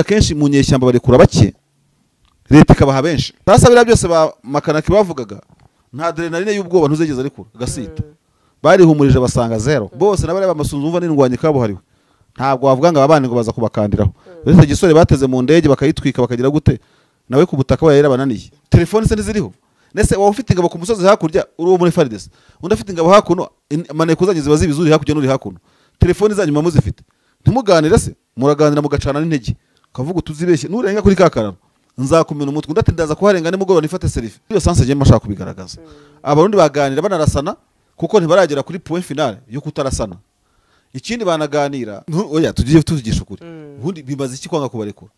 akenshi mu nyeshyamba barekura bake, leta ikabaha benshi. Sasa biriya byose ba Makanaki bavugaga, nta adrenaline y'ubwoba ntuzigeze arekura gasita. Barihumurije basanga zero bose n'abari bamasunzu umva n'indwanyi kabuhariwe. Ntabwo wavuga ngo abana ngo baza kubakandiraho. Uretse gisore bateze mu ndege bakayitwika bakagira gute, nawe ku butaka we yarabananiye. Telefone se ntiziriho. Nese wowe ufite ingabo ku musozi hakurya uri uwo muri FARDC, undi afite ingabo hakuno, maneko zanyu ziba zibizuri hakurya n'uri hakuno. Telefone zanyu muba muzifite, ntimuganire se? Muraganira mugacana n'intege, ukavuga utuzibeshye nurenga kuri kakararo nzakumena umutwe, undi ati ndaza kuharenga nimugoroba nifate selfie. Iyo sanse ngiye mashaka kubigaragaza. Abarundi baganira banarasana kuko ntibaragera kuri point finale yo kutarasana. Ikindi banaganira, oya tugiye tuvugisha ukuri, ubundi bimaze iki kwanga kubarekura?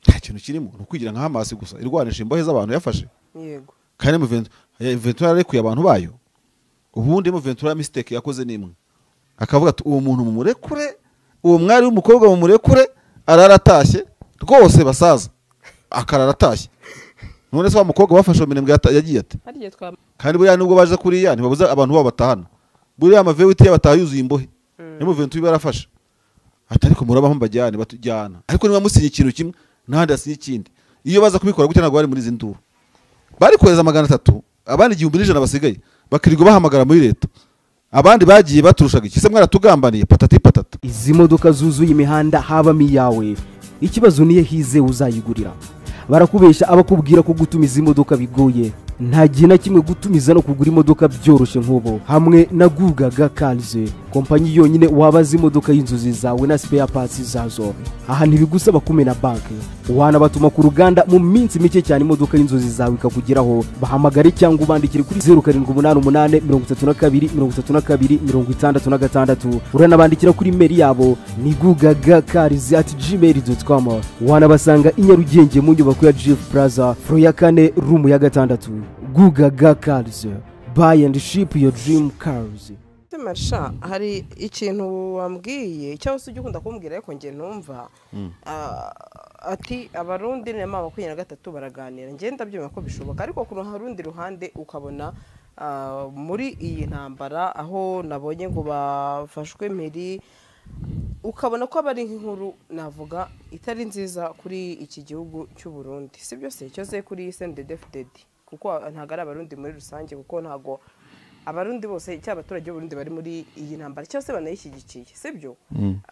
Nta kintu kirimo, ni ukwigira nka Hamas gusa irwanisha imbohe z'abantu yafashe. Yego. Kandi M23 yarekuye abantu bayo. Ubundi M23 mistake yakoze nimwe, akavuga ati uwo muntu mumurekure, uwo mwari w'umukobwa mumurekure, araratashye rwose basaza, akararatashye. None se wa mukobwa bafashe minembwe yagiye ate? Kandi buriya nubwo baje kuriya ntibabuza abantu babo batahana. Buriya ama V8 yabataha yuzuye imbohe. M23 barafashe. Ati ariko murabaho mbajyane batujyana. Ariko niba musinye ikintu kimwe n'ahandi asinye ikindi. Iyo baza kubikora gutya ntabwo bari muri izi nduru. Bari kohereza 300, abandi 1100 basigaye bakirirwa bahamagara muri leta. Abandi bagiye baturushaga iki? Se mwaratugambaniye patati patata. Izi modoka zuzuye imihanda habamo iyawe. Ikibazo niye hize uzayigurira. Barakubesha abakubwira ko gutumiza imodoka bigoye. Nta gihe na kimwe gutumiza no kugura imodoka byoroshye nk'ubu. Hamwe na Gugaga Cars, kompanyi yonyine wabaza imodoka y'inzozi zawe na spare parts zazo. Aha ntibigusaba kumena banki, wanabatuma ku ruganda mu minsi mike cyane imodoka y'inzozi zawe ikakugeraho. Bahamagare cyangwa ubandikire kuri 0788 32 32 66. Uranabandikira kuri email yabo ni gugagacars@gmail.com. Wanabasanga i Nyarugenge mu nyubako ya GF Plaza, floor ya 4, room ya 6. Gugaga Cars, buy and ship your dream cars. Marsha, hari ikintu wambwiye cyangwa se ujya ukunda kumbwira ariko nge ntumva. Ati abarundi na mama 23 baraganira, nge ndabyumva ko bishoboka, ariko ku rundi ruhande ukabona muri iyi ntambara aho nabonye ngo bafashwe mpiri, ukabona ko abari nk'inkuru navuga itari nziza kuri iki gihugu cy'u Burundi, si byo se cyoze kuri CNDD-FDD, kuko ntago ari abarundi muri rusange, kuko ntago abarundi bose cyaba abaturage b'Uburundi bari muri iyi ntambara cyose banayishyigikiye, sibyo?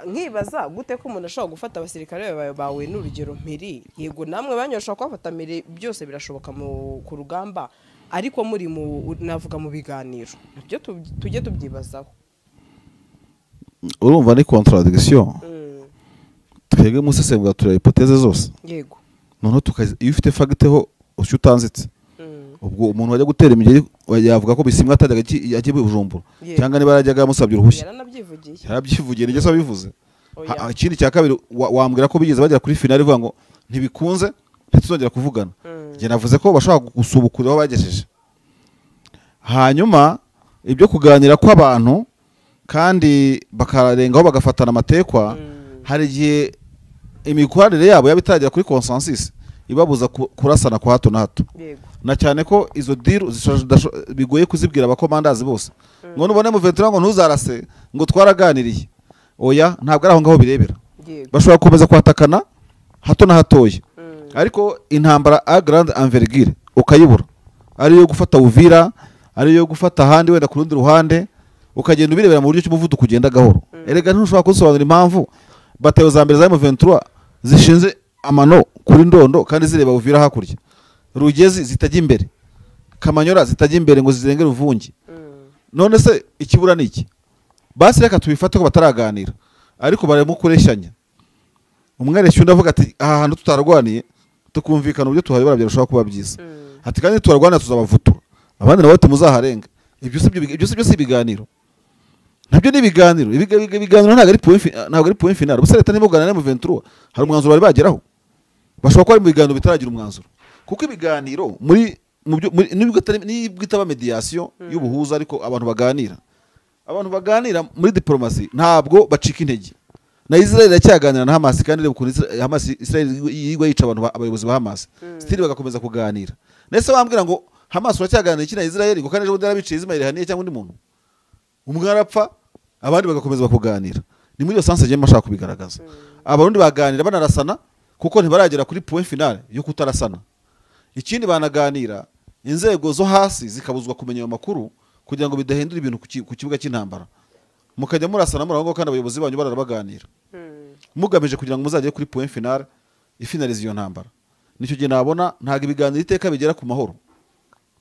Nkibaza gute ko umuntu ashobora gufata abasirikare bawe n'urugero mpiri, yego namwe banyu bashobora kubafata mpiri, byose birashoboka ku rugamba, ariko muri navuga mu biganiro nabyo tujye tubyibazaho. Urumva ni contradiction. Twebwe musesengura tureba hypothèse zose. Yego. Noneho iyo ufite fact ho ushyo utanzitse. Ubwo umuntu wajya gutera imigeri yavuga ko bisimwa atajyaga ajye Bujumbura, cyangwa niba yarajyaga yamusabye uruhushya. Yaranabyivugiye. Yarabyivugiye nige se abivuze. Ikindi cya kabiri wambwira ko bigeze bagera kuri finale ivuga ngo ntibikunze ntituzongera kuvugana. Nge navuze ko bashobora gusubukura aho bagejeje. Hanyuma ibyo kuganira kw'abantu kandi bakarengaho bagafatana amatekwa, hari igihe imikoranire yabo yaba itagera kuri consensus ibabuza kurasana kwa hato na hato. Na cyane ko izo deal bigoye kuzibwira abakomandazi bose. Ngo nubone mu 23 ngo ntuzarase ngo twaraganiriye. Oya, ntabwo ari aho ngaho birebera. Bashobora gukomeza kwatakana hato na hatoya. Ariko intambara a grande envergure ukayibura, ari yo gufata Uvira, ari yo gufata ahandi wenda ku rundi ruhande, ukagenda ubirebera mu buryo cy'umuvuduko ugenda gahoro. Erega ntushobora kusobanura impamvu batayo za mbere za M23 zishinze amano kuri Ndondo kandi zireba Uvira hakurya, Rugezi zitajya imbere, Kamanyora zitajya imbere ngo zirenge Ruvungi. None se ikibura niki? Basi reka tubifate ko bataraganira, ariko barimo kureshyanya. Umwe areshya undi avuga ati aha hantu tutarwaniye tukumvikana uburyo tuhayobora byarushaho kuba byiza. Ati kandi turarwana tuzabavutura, abandi nabo tumuzaharenga. Ibyo si ibiganiro. Nabyo ni ibiganiro. Ibiganiro ntabwo ari point, ntabwo ari point final. Ubuse leta niba na M23 hari umwanzuro bari bageraho. Bashobora kuba mu biganiro bitaragira umwanzuro. Kuko ibiganiro muri nibwo itaba mediation y'ubuhuza, ariko abantu baganira. Abantu baganira muri diplomasi ntabwo bacika intege. Na Israel iracyaganira na Hamas, kandi reba ukuntu Hamas Israel yigwa yica abantu abayobozi ba Hamas. Still bagakomeza kuganira. Nese bambwira ngo Hamas uracyaganira iki na Israel ngo kandi ejo bundi yarabiciye Ismail Haniyeh cyangwa undi muntu. Umwe arapfa abandi bagakomeza bakuganira. Ni muri iyo sanse ngiye mashaka kubigaragaza. Abarundi baganira banarasana kuko ntibaragera kuri point finale yo kutarasana. Ikindi banaganira inzego zo hasi zikabuzwa kumenya ayo makuru kugira ngo bidahindura ibintu ku kibuga cy'intambara. Mukajya murasana muri aho ngaho kandi abayobozi banyu bararabaganira. Mugamije kugira ngo muzagere kuri point finale ifinaliza iyo ntambara. Nicyo gihe nabona ntago ibiganiro iteka bigera ku mahoro.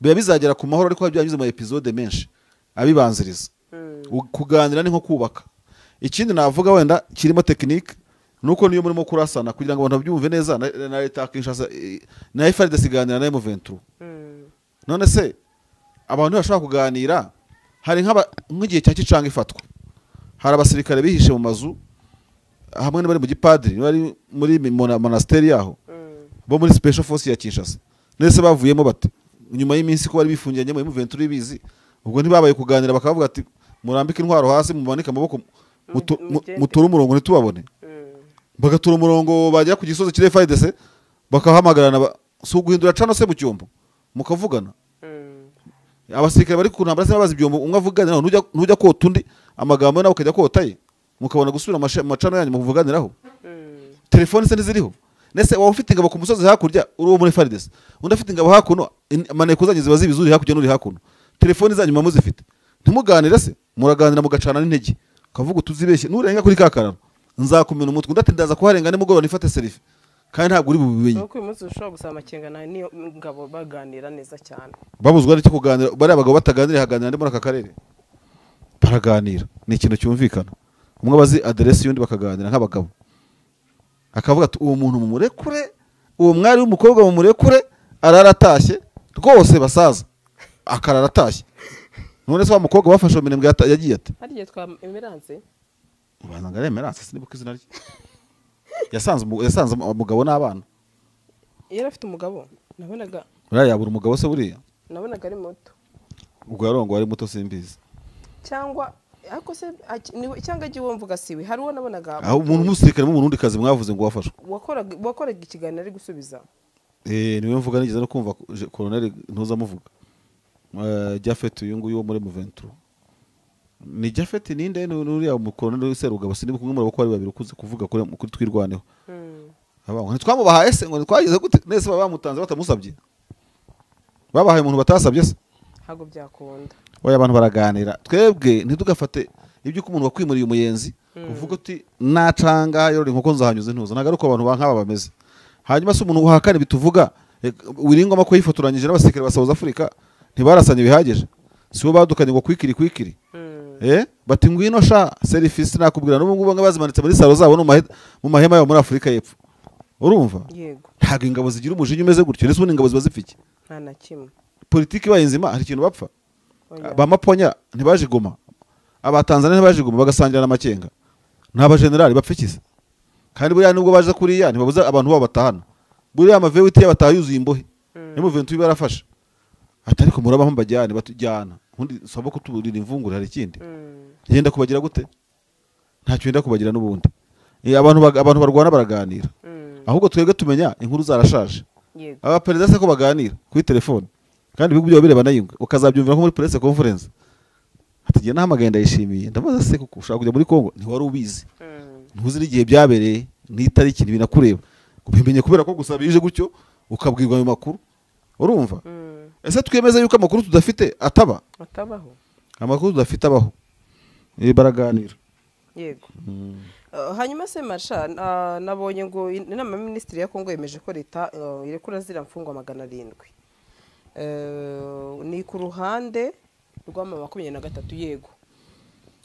Biba bizagera ku mahoro ariko byanyuze mu episode menshi abibanziriza. Kuganira ni nko kubaka. Ikindi navuga wenda kirimo technique nuko niyo murimo kurasana kugira ngo abantu babyumve neza na leta ya Kinshasa na FARDC iganira na M23. None se abantu bashobora kuganira hari nk'igihe cya Kicanga ifatwa. Hari abasirikare bihishe mu mazu hamwe n'abari mu gipadiri bari muri monasteri yaho bo muri Special Force ya Kinshasa. Nese bavuyemo bate nyuma y'iminsi ko bari bifungiranye mu M23 bizi ubwo ntibabaye kuganira bakavuga ati murambike intwaro hasi mumanike amaboko muture umurongo ntitubabone. Bagatura umurongo bagera ku gisozi kire FARDC bakahamagarana si uguhindura cano se mu cyombo mukavugana. Abasirikare bari ku ntambara se babaza ibyombo umwe avuganira ntujya kota undi amagambo nawe ukajya kota ye mukabona gusubira amacano yanyu muvuganiraho. Telefone se ntiziriho. Nese wowe ufite ingabo ku musozi hakurya uri uwo muri FARDC undi afite ingabo hakuno maneko zanyu ziba zibizuri hakurya n'uri hakuno telefone zanyu muzifite ntimuganire se muraganira mugacana n'intege ukavuga utuzibeshye nurenga kuri kakararo nzakumena umutwe undi ati ndaza kuharenga nimugoroba nifate selfie kandi ntabwo uri bubimenye. Nuko uyu munsi ushobora gusaba amakenga na niyo ngabo baganira neza cyane babuzwa n'icyo kuganira bari abagabo bataganira haganira ndi muri aka karere baraganira ni ikintu cyumvikana umwe abazi aderesi y'undi bakaganira nk'abagabo akavuga ati uwo muntu mumurekure uwo mwari w'umukobwa mumurekure araratashye rwose basaza akararatashye. None se wa mukobwa bafashe minembwe yagiye ate hari igihe twa Emerance ubanza ngo Emerance sinibuka izina rye yasanze umugabo n'abana yari afite umugabo nabonaga uriya yabura umugabo se buriya nabonaga ari muto ubwo yarongo ari muto simbizi cyangwa ariko se cyangwa agiye wumvuga siwe hari uwo nabonaga aho umuntu umusirikare mu Burundi kazi mwavuze ngo wafashwe wakoraga ikiganiro ari gusubiza niwe mvuga nigeze no kumva colonel ntuzamuvuga Jafet uyu nguyu wo muri M23 ni Jafet ninde nuriya mu colonel Serugabo sinibuka kumwe muri abo babiri ukuze kuvuga kuri twirwaneho. Abango ntitwamubahaye se ngo twagize gute nese baba bamutanze batamusabye babahaye umuntu batasabye se ntago byakunda. Oya abantu baraganira twebwe ntitugafate ibyo ko umuntu wakwimuriye umuyenzi uvuga uti nacanga yorora inkoko nzahanyuze ntuza nagaruko abantu bankaba bameze. Hanyuma se umuntu uhakana bituvuga wiringoma ko yifotoranyije n'abasirikare ba South Africa ntibarasanye bihagije si bo badukanye ngo kwikiri kwikiri bati ngwino sha service nakubwira n'ubu ngubu bazimanitse muri salo zabo no mu mahema yabo muri Afrika y'Epfo. Urumva yego ntago ingabo zigira umujinya umeze gutyo ndetse ingabo ziba zipfike nta na kimwe politiki ibaye nzima hari ikintu bapfa bamaponya ntibajigoma abatanzania ntibajigoma bagasangira n'amakenga n'aba generali bapfikiza kandi buriya nubwo baje kuriya ntibabuza abantu babo batahana buriya amavewiti y'abataha yuzuye imbohe niyo M23 barafasha atari ko murabaho mbajyane batujyana ubundi saba ko tuburira imvungure hari ikindi yenda kubagira gute ntacyo yenda kubagira n'ubundi abantu barwana baraganira ahubwo twebwe tumenya inkuru zarashaje aba perezida se ko baganira kuri telefone kandi ibihugu byabo bireba nayingwe ukazabyumvira nko muri press conference atigiye nahamagaye ndayishimiye ndabaza se kuko ushaka kujya muri Kongo ntiwari ubizi ntuzi n'igihe byabereye n'itariki ntibinakureba ubimenye kubera ko gusa bije gutyo ukabwirwa ayo makuru urumva. Ese twemeza yuko amakuru tudafite ataba atabaho amakuru tudafite abaho baraganira yego. Hanyuma se Marsha nabonye ngo inama ya minisitiri ya Kongo yemeje ko leta irekura zira mfungwa 700 ni ku ruhande rw'ama 23 yego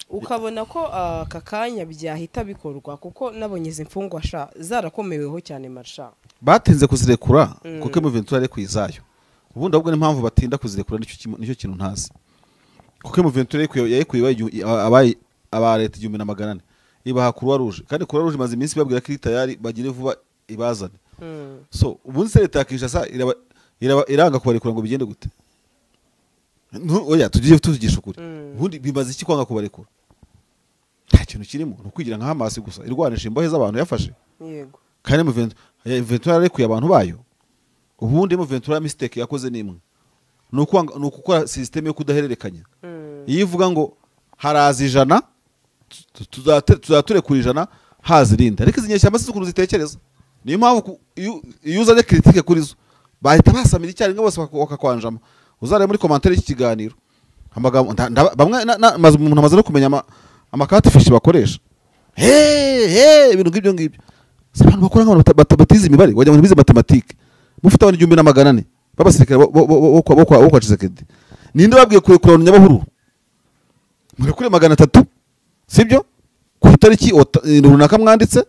ukabona ko aka kanya byahita bikorwa kuko nabonye izi mfungwa sha zarakomeweho cyane Marsha batinze kuzirekura kuko M23 arekuye izayo ubundi ahubwo n'impamvu batinda kuzirekura nicyo kintu ntazi kuko M23 yayikuye abaye aba leta 1400 ibaha Croix Rouge kandi Croix Rouge imaze iminsi babwira ko tayari bagire vuba ibazane. So ubundi se leta ya Kinshasa iranga kubarekura ngo bigende gute oya tugiye tuvugisha ukuri ubundi bimaze iki kwanga kubarekura nta kintu kirimo ni ukwigira nka Hamas gusa irwanisha imbohe z'abantu yafashe yego kandi M23 yarekuye abantu bayo ubundi M23 mistake yakoze nimwe ni ukukora system yo kudahererekanya iyo ivuga ngo haraza 100 tuzaturekura 100 Haza irindi. Ariko izi nyeshyamba si ukuntu zitekereza. Niyo mpamvu iyo uzanye critique kuri zo bahita basamira icyarimwe bose bakakwanjama. Uzarebe muri commentaire y'iki kiganiro amagambo bamwe umuntu amaze no kumenya amakati fishi bakoresha. Ibintu nk'ibyo ngibyo. Si abantu bakora nk'abantu batize imibare, wagira ngo bize matematike. Mufite abantu 1400 b'abasirikare bo kwa Tshisekedi. Ninde babwiye kurekura Nyabahuru? Murekure 300, sibyo? Ku itariki runaka mwanditse,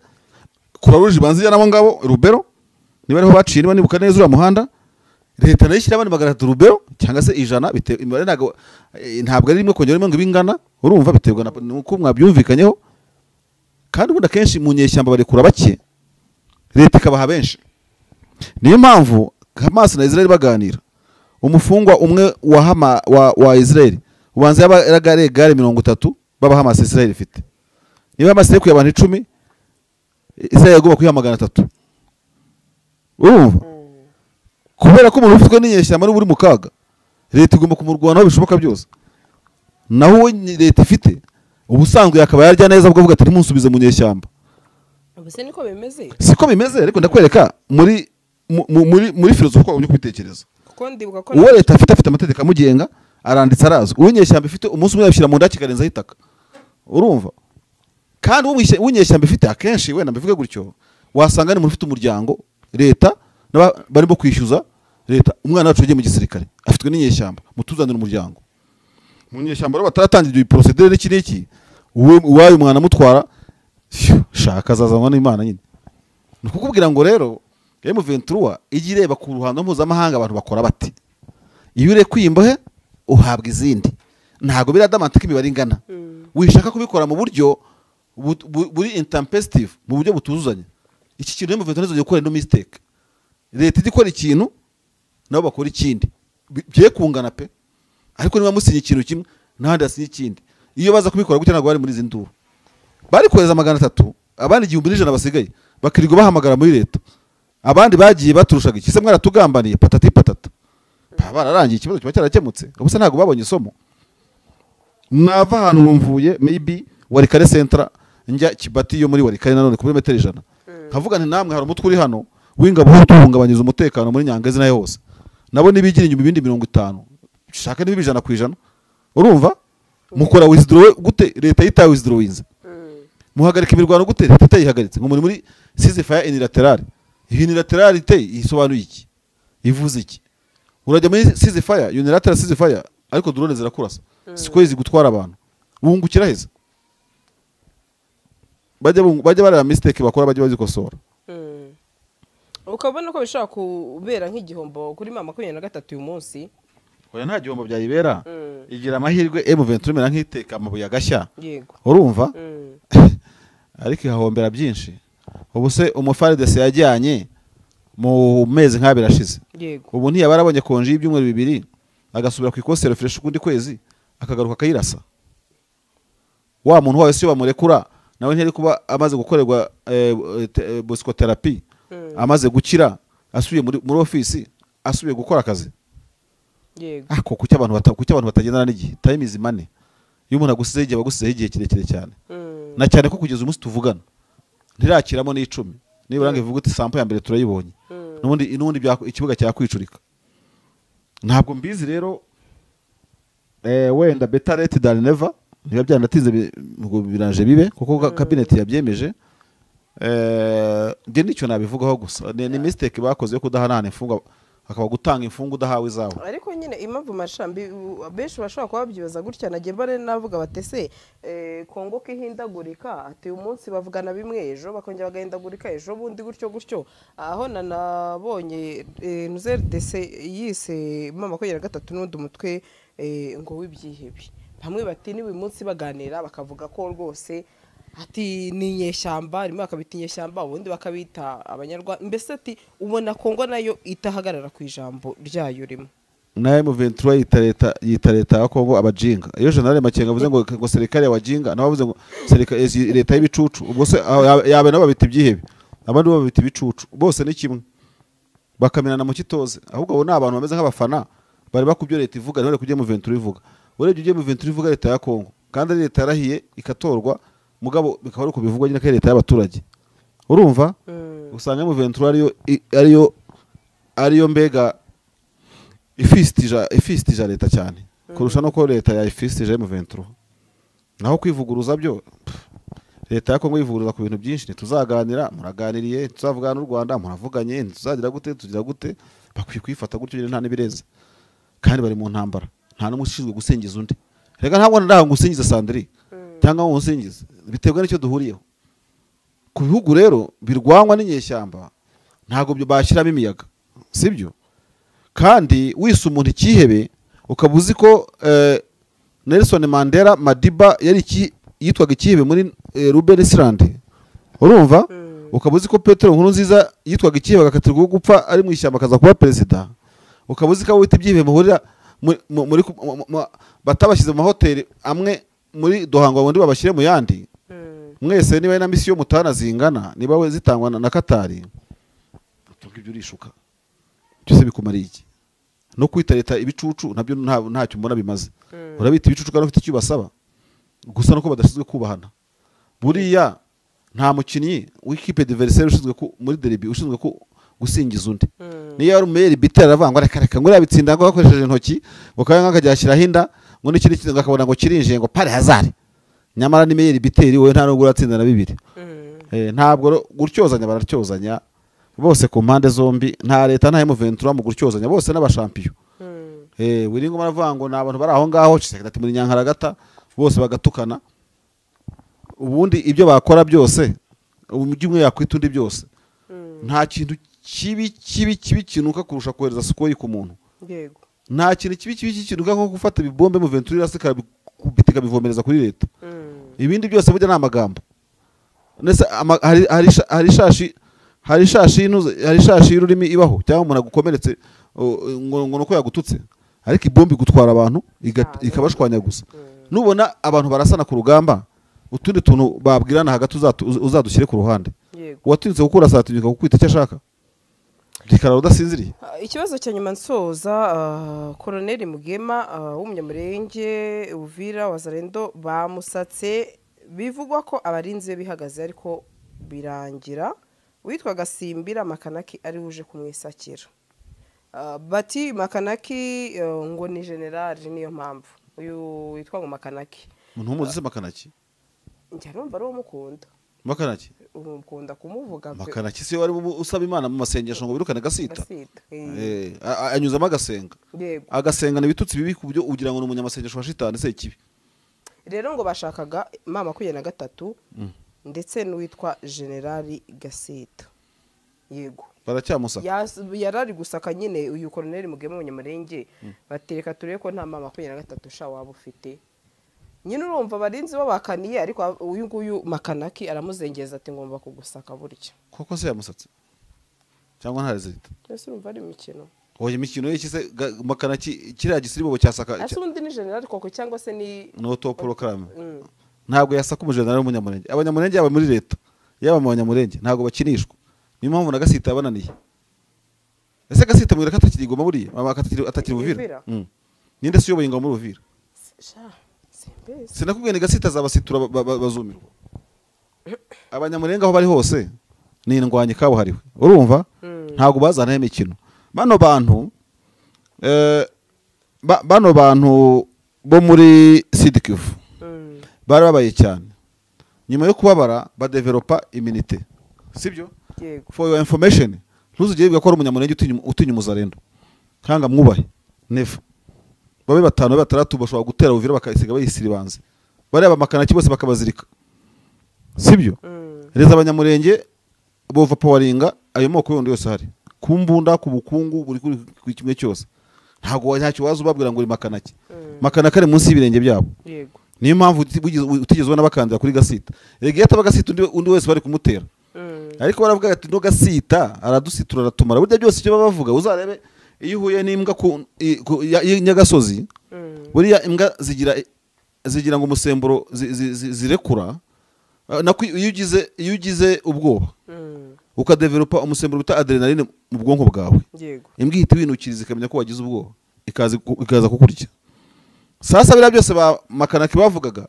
Croix-Rouge banziya nabo ngabo Rubero, niba ariho baciye, niba nibuka neza uriya muhanda, leta nayo ishyira abandi 300 Rubero cyangwa se 100, imibare ntabwo ari rimwe kongera rimwe ngo ibingana, urumva biterwa nuko mwabyumvikanyeho. Kandi ubundi akenshi mu nyeshyamba barekura bake, leta ikabaha benshi. Niyo mpamvu Hamas na Israel baganira, umufungwa umwe wa Israel ubanza yaba yaragare gare 30 baba Hamas Israel ifite. Niba Hamas irekuye abantu 10, Israel yagomba kwiha 300. Urumva? Kubera ko umuntu ufitwe n'inyeshyamba ari uri mu kaga, leta igomba kumurwanaho bishoboka byose. Naho we leta ifite ubusanzwe yakaba yarya neza ubwo avuga ati ntimunsubize mu nyeshyamba. Ubuse niko bimeze? Siko bimeze, ariko ndakwereka muri muri filosofi uko kubitekereza. Kuko ndibuka ko uwo leta afite amategeko amugenga, aranditse arazwi. Uwo nyeshyamba ifite umunsi umwe yabishyira mu nda kikarenzaho itaka. Urumva? Kandi uwo nyeshyamba ifite akenshi wenda mbivuge gutyo, wasanga ni umuntu ufite umuryango, leta barimo kwishyuza leta, umwana wacu yagiye mu gisirikare afitwe n'inyeshyamba, mutuzanire umuryango. Mu nyeshyamba rero bataratangira iyo procedure n'iki n'iki, uwaye umwana mutwara shaka azazanwa n'Imana nyine. Ni ukukubwira ngo rero M23 ijya ireba ku ruhando mpuzamahanga abantu bakora bati iyo urekuye imbohe uhabwa izindi. Ntabwo biradamantika imibare ingana. Wishaka kubikora mu buryo buri intempestive, mu buryo butuzuzanya. Iki kintu M23 izogiye gukora no mistake. Leta ijya ikora ikintu nabo bakora ikindi, bye kungana pe. Ariko niba musinye ikintu kimwe n'ahandi asinye ikindi, iyo baza kubikora gutya ntabwo bari muri izi nduru. Bari kohereza 300, abandi 1100 basigaye bakirirwa bahamagara muri leta. Abandi bagiye baturushaga iki se mwaratugambaniye patati patata. Bararangiye ikibazo kiba cyarakemutse. Ubuse ntabwo babonye isomo. Nava ahantu mvuye maybe Walikale Central njya Kibati yo muri Walikale nanone ku metero 100. Nkavuga nti namwe hari umutwe uri hano w'ingabo utuhungabanyiriza umutekano muri Nyangezi nayo hose. Nabo nibigira inyuma ibindi 50. Shaka niba 100%. Urumva? Mukora withdraw gute leta yita withdrawinze? Muhagarika imirwano gute leta itayihagaritse? Ngo muri ceasefire unilateral. Unilateralite isobanuye iki? Ivuze iki? Urajya muri ceasefire, unilateral ceasefire, ariko drone zirakurasa. Siko izi gutwara abantu. Bungukira heza. Bajya barara mistake bakora bajya bazikosora. Ukabona ko bishobora kubera nk'igihombo kuri mama 23 uyu munsi. Oya nta gihombo byayibera. Igira amahirwe M23 imera nk'iteka amabuye agashya. Yego. Urumva? Ariko ihahombera byinshi. Ubu se umuFARDC yajyanye mu mezi nk'abiri ashize. Yego. Ubu ntiyabarabonye konji y'ibyumweru 2 agasubira ku ikosero fresh ukundi kwezi akagaruka akayirasa. Wa muntu wawe si bamurekura nawe ntiyari kuba amaze gukorerwa psychotherapy, amaze gukira asubiye muri office, asubiye gukora akazi. Yego. Ako kuki abantu batagendana n'igihe? Time is money. Iyo umuntu agusize igihe bagusize igihe kirekire cyane. Na cyane ko kugeza umunsi tuvugana ntirakiramo n'10. Nibura ngo ivuga uti sample ya mbere turayibonye. N'ubundi ikibuga cyakwicurika. Ntabwo mbizi rero wenda better late than never, niba byanatize ngo biraje bibe kuko cabinet yabyemeje. Nge nicyo nabivugaho gusa ni mistake bakoze yo kudahanana imfungwa, akaba gutanga imfungu udahawe izawe. Ariko nyine impamvu mashambi benshi bashobora kuba babyibaza gutya, nagiye bare navuga batese Kongo kihindagurika, ati uyu munsi bavugana bimwe ejo bakongera bagahindagurika ejo bundi gutyo gutyo. Aho nanabonye NZDC yise mama 23 n'undi mutwe ngo w'ibyihebe. Bamwe bati ni uyu munsi baganira bakavuga ko rwose ati ni inyeshyamba, rimwe bakabita inyeshyamba ubundi bakabita abanyarwanda. Mbese ati ubona Kongo nayo itahagarara ku ijambo ryayo rimwe. Na M23 yita leta ya Kongo abajinga. Iyo General Makenga avuze ngo serikali ya wajinga, nawe avuze ngo serikali leta y'ibicucu. Ubwo se yabe nabo babita ibyihebe, abandi babita ibicucu, bose ni kimwe. Bakamenana mu kitoze. Ahubwo abo ni abantu bameze nk'abafana bari bakubyo leta ivuga, none kujye M23 ivuga. Urebye ujye M23 ivuga leta ya Kongo, kandi leta yarahiye ikatorwa Mugabo bikaba ari kubivugwa nyine ko leta y'abaturage. Urumva? Usanga M23 ariyo mbega ifistija leta cyane kurusha no ko leta ya ifistija M23. Naho kwivuguruza byo leta ya Kongo yivuguruza ku bintu byinshi, ntituzaganira, muraganiriye, tuzavugana n'u Rwanda, muravuganye, ntituzagira gute, tugira gute, bakwiye kwifata gutyo nyine nta nibireza. Kandi bari mu ntambara, nta n'umwe ushinzwe gusingiza undi. Rega ntabwo ndaha ngusingiza Sandri cyangwa ngo unsingize, biterwa n'icyo duhuriyeho. Ku bihugu rero birwanywa n'inyeshyamba ntago byo bashyiramo imiyaga, sibyo? Kandi wise umuntu ikihebe ukaba uzi ko Nelson Mandela Madiba yari yitwaga ikihebe muri Ruben Island. Urumva? Ukaba uzi ko Petero Nkurunziza yitwaga ikihebe agakatirwa gupfa ari mu ishyamba akaza kuba president. Ukaba uzi ko wita ibyihebe muhurira muri batabashyize mu mahoteli amwe muri Doha ngo undi babashyire mu yandi. Mwese niba na misiyo mutana zingana, niba we zitangwa na Katari, ibyo urishuka byose bikumariye iki? No kwita leta ibicucu nabyo ntacyo mbona bimaze. Urabita ibicucu kandi ufite icyo basaba gusa nuko badashinzwe kubahana. Buriya nta mukinnyi w'ikipe adversaire ushinzwe muri derby ushinzwe gusingiza undi. Niyo ari umeyeri bitera aravangwa reka reka ngo yabitsinda ngo akoresheje intoki ngo kandi akajya ashyiraho inda ngo n'ikindi kintu akabona ngo kirinjiye ngo pare hazard. Nyamara ni meyeri biteri wowe nta nubwo uratsinda na bibiri. Ntabwo gutyozanya baratyozanya bose ku mpande zombi, nta leta nta M23 mu gutyozanya bose n'abashampiyo. Wiringo baravuga ngo ni abantu bari aho ngaho Tshisekedi ati muri Nyankaragata bose bagatukana. Ubundi ibyo bakora byose umujyi umwe yakwita undi byose. Nta kintu kibi kibi kibi kinuka kurusha kohereza Sukhoi ku muntu. Yego. Nta kintu kibi kibi kinuka nko gufata ibibombe mu Ventura irasika kubitika bivomereza kuri leta. Ibindi byose burya ni amagambo. Nese hari shashi y'ururimi ibaho cyangwa umuntu agukomeretse ngo nuko yagututse, ariko ibombe gutwara abantu ikabashwanya gusa. Nubona abantu barasana ku rugamba utundi tuntu babwirana hagati uzadushyire ku ruhande. Uwatinyutse gukura asatinyuka kukwita icyo ashaka. Rikara udasinziriye. Ikibazo cya nyuma nsoza, Colonel Mugema w'umunyamurenge Uvira Wazalendo bamusatse, bivugwa ko abarinzi bihagaze ariko birangira witwa Gasimbira Makanaki ari uje kumwisakira. Bati Makanaki ngo ni general, niyo mpamvu uyu witwa ngo Makanaki. Umuntu w'umuzi se Makanaki? Njya numva ari umukunda. Makanaki? Umukunda kumuvuga. Makanaki se wari usaba Imana mu masengesho ngo birukane Gasita? Anyuzamo agasenga. Agasenga n'ibitutsi bibi kubyo ugira ngo ni umunyamasengesho wa shitani se ikibi. Rero ngo bashakaga mama 23 ndetse n'uwitwa General Gasita. Yego. Baracyamusaka. Yarari gusaka nyine uyu Colonel Mugema w'umunyamurenge, batereka turebe ko nta mama 23 sha waba ufite. Nyine urumva barinzi babakaniye ariko uyu nguyu Makanaki aramuzengeza ati ngomba kugusaka burya. Koko se yamusatse? Cyangwa nta rezita? Ese urumva ari imikino. Oye imikino y'iki se Makanaki kiriya gisiribo cyasaka. Ese undi ni general koko cyangwa se ni no programme. Ntabwo yasaka umujenerali w'umunyamurenge. Abanyamurenge yaba muri leta, yaba mu banyamurenge ntabwo bakinishwa. Niyo mpamvu na Gasita yabananiye. Ese Gasita mwira katakiri igoma buriya? Mama atakiri Uvira. Ninde se uyoboye ingabo muri Uvira? Sinakubwiye ni Gasita azabasitura bazumirwa. Abanyamurenge aho bari hose ni indwanyi kabuhariwe. Urumva? Ntabwo bazana imikino. Bano bantu bano bantu bo muri Sud Kivu bari babaye cyane. Nyuma yo kubabara badevelopa immunité. Sibyo? Yego. For your information, ntuzugire bivuga ko ari umunyamurenge utinya umuzarendo. Kanga mwubahe. Never. Babe batanu batandatu bashobora gutera Uvira bakayisiga bayisiribanze. Bareba Makanaki bose bakabazirika. Sibyo? Reza abanyamurenge bova powaringa ayo moko yondi yose hari. Kumbunda ku bukungu buri kuri kimwe cyose. Ntago ntacyo waza ubabwira ngo uri Makanaki. Makanaki ari munsi y'ibirenge byabo. Yego. Niyo mpamvu utigeze ubona bakandira kuri Gasita. Rega yataba Gasita undi wese bari kumutera. Ariko baravuga ati no Gasita aradusitura aratumara. Burya byose icyo babavuga uzarebe iyo uhuye n'imbwa ku Nyagasozi, buriya imbwa zigira ngo umusemburo zirekura, nako iyo ugize ubwoba ukadevelopa umusemburo bita adrenaline mu bwonko bwawe. Imbwa ihita ibinukiriza ikamenya ko wagize ubwoba, ikaza kukurya. Sasa biriya byose ba Makanaki bavugaga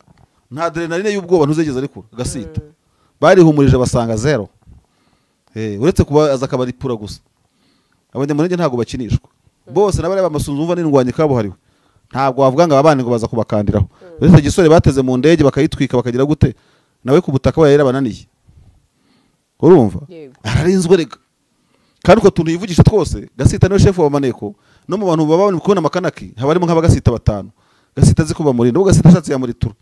Nta adrenaline y'ubwoba ntuzegeze ariko Gasita. Barihumurije basanga zero. Uretse kuba aza akabaripura gusa. Abanyamurenge ntabwo bakinishwa. Bose n'abari bamasunzu umva n'indwanyi kabuhariwe. Ntabwo wavuga ngo abana ngo baza kubakandiraho. Uretse gisore bateze mu ndege bakayitwika bakagira gute, nawe ku butaka we yarabananiye. Urumva? Ararinzwe rega. Kandi uko tuntu yivugisha twose, Gasita niwe chef wa maneko, no mu bantu baba kubona makanaki, haba harimo nk'abagasita batanu. Gasita azi ko bamurinda, ubwo Gasita ashatse yamuritura.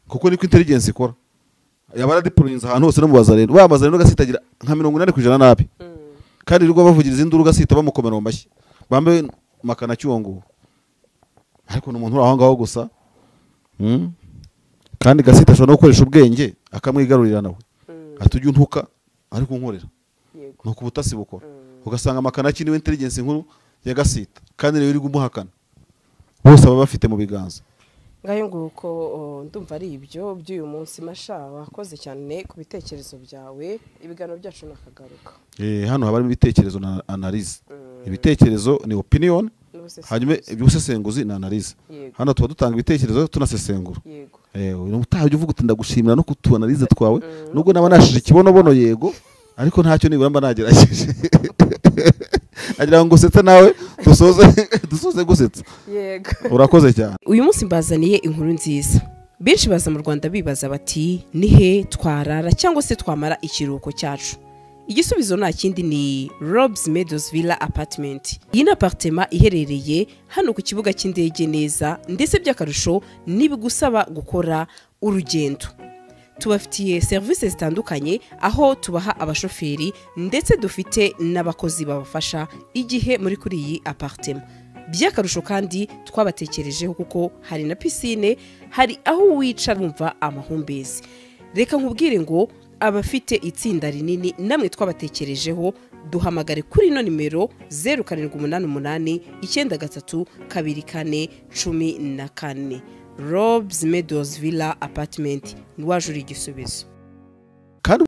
Kuko niko intelligence ikora. Yaba aradiployinze ahantu hose no mu bazarendo. Wa bazarendo Gasita agira nka 80% nabi. Kandi rwo bavugiriza induru Gasita bamukomera mu mashyi. Bambe makanaki uwo nguwo. Ariko n'umuntu uri aho ngaho gusa. Kandi Gasita ashobora no gukoresha ubwenge akamwigarurira nawe. Atujya untuka ariko unkorera. Nuko ubutasi bukora. Ugasanga makanaki niwe intelligence nkuru ya Gasita kandi niwe uri gumuhakana. Bose baba bafite mu biganza. Ngayo nguko ndumva ari ibyo by'uyu munsi. Masha, wakoze cyane ku bitekerezo byawe, ibiganiro byacu nakagaruka. Hano haba harimo ibitekerezo na analyse. Ibitekerezo ni opinion, hanyuma iby'ubusesenguzi na analyse. Hano tuba dutanga ibitekerezo tunasesengura. Utaha ujya uvuga uti ndagushimira no kutuanalize twawe, nubwo naba nashije ikibonobono yego, ariko ntacyo nibura mba nagerageje. Agira ngo usetse nawe dusoze gusetsa. Yego. Urakoze cyane. Uyu munsi mbazaniye inkuru nziza. Benshi baza mu Rwanda bibaza bati nihe twarara cyangwa se twamara ikiruhuko cyacu. Igisubizo nta kindi ni Robs Meadows Villa Apartment. Iyi ni apartment iherereye hano ku kibuga cy'indege neza, ndetse by'akarusho nibigusaba gukora urugendo. Tubafitiye serivisi zitandukanye aho tubaha abashoferi ndetse dufite n'abakozi babafasha igihe muri kuri iyi apartment. By'akarusho kandi twabatekerejeho kuko hari na piscine, hari aho wicara wumva amahumbezi. Reka nkubwire ngo abafite itsinda rinini namwe twabatekerejeho, duhamagare kuri ino nimero 0788 93 24 14. Robs Meadows Villa Apartment, wajura igisubizo.